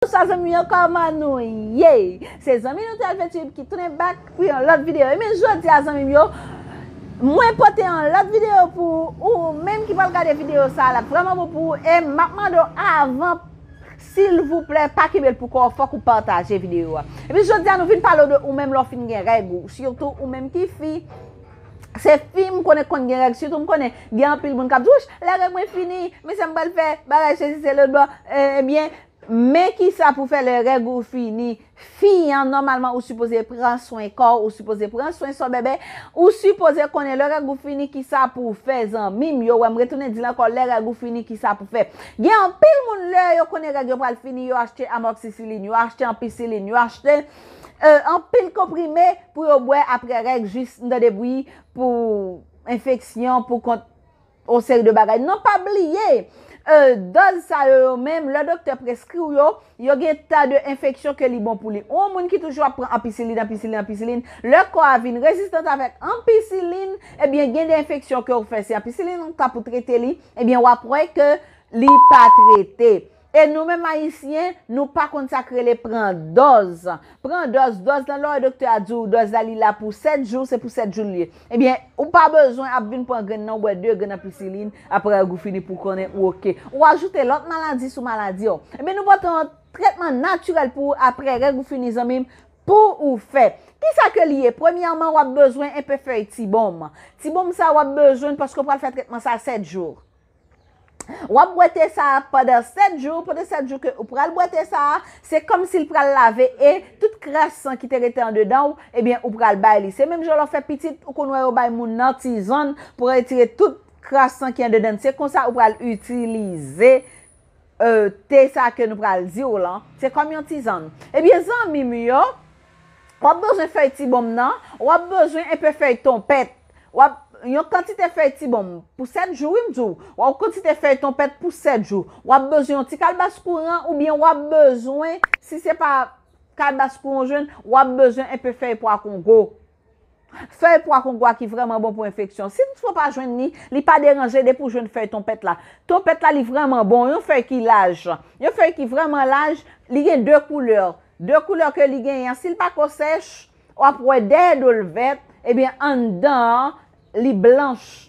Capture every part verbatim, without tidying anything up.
Bonswa zanmi yo, kòman nou ye? Se zanmi nou Tel Ventib ki tounen back pou yon lòt videyo. Ebyen jodi a zanmi m yo, mwen pote yon lòt videyo pou ou menm ki pral gade videyo sa a, l ap vrèman bon pou ou. E m ap mande w avan, silvouplè, pa kenbe l pou kò w, fòk ou pataje videyo a. Ebyen jodi a nou vin pale w de ou menm lè w fin gen règ ou, sitou ou menm ki fi. Se fi m konnen konn gen règ, sitou m konnen gen anpil moun k ap di, "Wouch, lè règ mwen fini, men sa m pral fè, bagay sesi se lòt bò." Ebyen, men kisa pou fè lè règ ou fini. Fi an, nòmalman, ou sipoze pran swen kò w, ou sipoze pran swen sa w bèbè, ou sipoze konnen lè règ ou fini, kisa pou w fè, zanmi m yo. Wè, m retounen di l ankò, lè règ ou fini, kisa pou w fè. Gen anpil moun, lè yo konnen règ yo pral fini, yo achte amoxicilline, yo achte ampicilline, yo achte, euh, anpil konprime pou yo bwè apre règ, jis m tande bri pou enfeksyon, pou kont yon seri de bagay. Non, pa bliye, euh, dòz sa yo, yo menm, lè doktè preskri w yo, yo gen ta de enfeksyon ke li bon pou li. Ou yon moun ki toujou ap pran anpisilin, anpisilin, anpisilin, lè kò a vin rezistan avèk anpisilin, ebyen, gen de enfeksyon ke w fè, se anpisilin ou ta pou trete li, ebyen, w ap wè ke li pa trete. E nou menm Ayisyen, nou pa konn sa k rele pran dòz. Pran dòz, dòz lan lè w wè doktè a di w dòz la li la pou sèt jou, se pou sèt jou li ye. Ebyen, ou pa bezwen ap vin pran grenn nan, ou bwè de grenn anpisilin, apre règ ou fini pou konnen ou oke. Ou ajoute lòt maladi sou maladi w. Ebyen, nou pote yon tretman natirèl pou ou apre règ ou fini, zanmi m, pou ou fè. Kisa ke li ye? Premyèman, w ap bezwen enpe fèy tibonm. Tibonm sa w ap bezwen paske w pral fè tretman sa sèt jou. W ap bwè te sa a pandan sèt jou, pandan sèt jou ke ou pral bwè te sa a, se kòmsi l pral lave e tout kras san ki te rete andedan w, ebyen, ou pral bay li. Se menm jan lè w fè pitit, ou konn wè yo bay moun nan tizann pou retire tout kras san ki andedan l. Se konsa ou pral itilize, euh, te sa ke nou pral di w lan. Se kòm yon tizann. Ebyen, zanmi m yo, w ap bezwen fèy tibonm nan, w ap bezwen enpe fèy tonpèt. W ap, yon kantite fèy tibonm pou sèt jou, wi, m di w. W ap kantite fèy tonpèt pou sèt jou. W ap bezwen yon ti kalbas kouran, oubyen w ap bezwen, si se pa kalbas kouran w jwenn, w ap bezwen enpe fèy pwa kongo. Fèy pwa kongo a ki vrèman bon pou enfeksyon. Si toutfwa w pa jwenn li, li pa deranje depi w jwenn fèy tonpèt la. Tonpèt la, li vrèman bon, yon fèy ki laj. Yon fèy ki vrèman laj, li gen de koulè. De koulè ke li genyen an, si l pa ko sèch, w ap wè dèyè do l vèt, ebyen, anndan an, li blanch.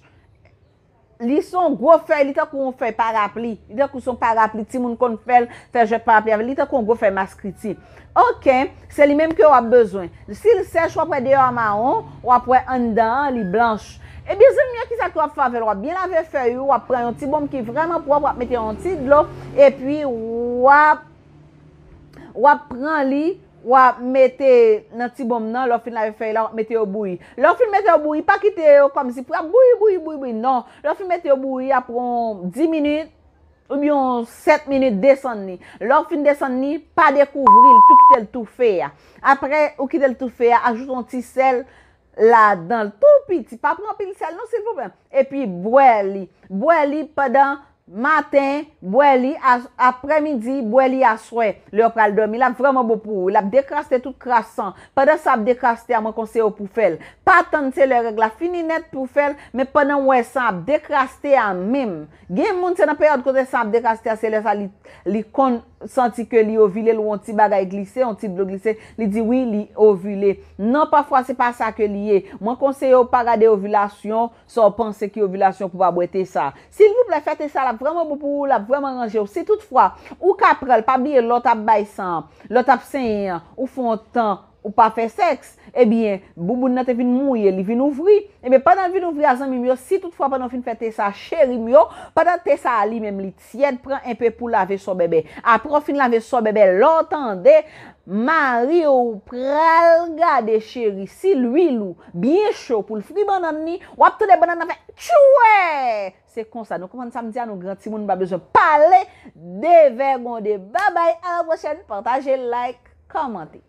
Li se yon gwo fèy, li tankou yon fèy parapli. Li tankou se yon parapli, timoun konn fè l, fè jwèt parapli avè l. Li tankou yon gwo fèy maskriti. Oke, se li menm ke w ap bezwen. Si l sèch, w ap wè deyò a mawon, w ap wè anndan an, li blanch. Ebyen, zanmi m yo, kisa ke w ap fè avè l? W ap byen lave fèy ou, w ap pran yon ti bonm ki vrèman pwòp, w ap mete yon ti dlo, epi w ap W ap pran li, w ap mete nan ti bonm nan, lè w fin lave fèy la, w ap mete yo bouyi. Lè w fin mete yo bouyi, pa kite yo kòmsi pou y ap bouyi, bouyi, bouyi, bouyi, non. Lè w fin mete yo bouyi, apre yon dis minit, oubyen yon sèt minit, desann li. Lè w fin desann li, pa dekouvri l, tou kite l toufe a. Apre ou kite l toufe a, ajoute yon ti sèl ladan l, tou piti. Pa pran anpil sèl non, silvouplè. Epi bwè li. Bwè li pandan maten, bwè li a-, aprèmidi, bwè li aswè, lè w pral dòmi. L ap vrèman bon pou ou. L ap dekraste tout kras san. Pandan sa ap dekraste a, mwen konseye w pou w fè l. Pa tann se lè règ la fini nèt pou w fè l, men pandan w wè san ap dekraste a menm. Gen moun, se nan peryòd kote san ap dekraste a, se lè sa li, li konn santi ke li ovile, l wè yon ti bagay glise, yon ti dlo glise, li di wi, li ovile. Non, pafwa se pa sa ke li ye. Mwen konseye w pa gade ovilasyon, sa w panse ki ovilasyon pou w pa bwè te sa. Silvouplè, fè te sa, l ap vrèman bon pou ou, l ap vrèman ranje w. Si toutfwa, ou ka pran l, pa bliye lè w t ap bay san an, lè w t ap senyen an, ou fè yon tan, ou pa fè sèks, ebyen, bouboun nan te vin mouye, li vin ouvri. Ebyen, pandan l vin ouvri a, zanmi m yo, si toutfwa pandan w fin fè te sa, cheri m yo, pandan te sa a li menm li tyèd, pran enpe pou lave sa w bèbè. Apre w fin lave sa w bèbè, lè w tande mari w pral gade cheri, si lwil ou byen cho pou l fri bannann li, w ap tande bannann nan fè tchwè! Se konsa, nou konprann sa m di a, nou gran timoun, nou pa bezwen pale, devègonde. Babay, a la pwochèn, pataje, like, kòmante.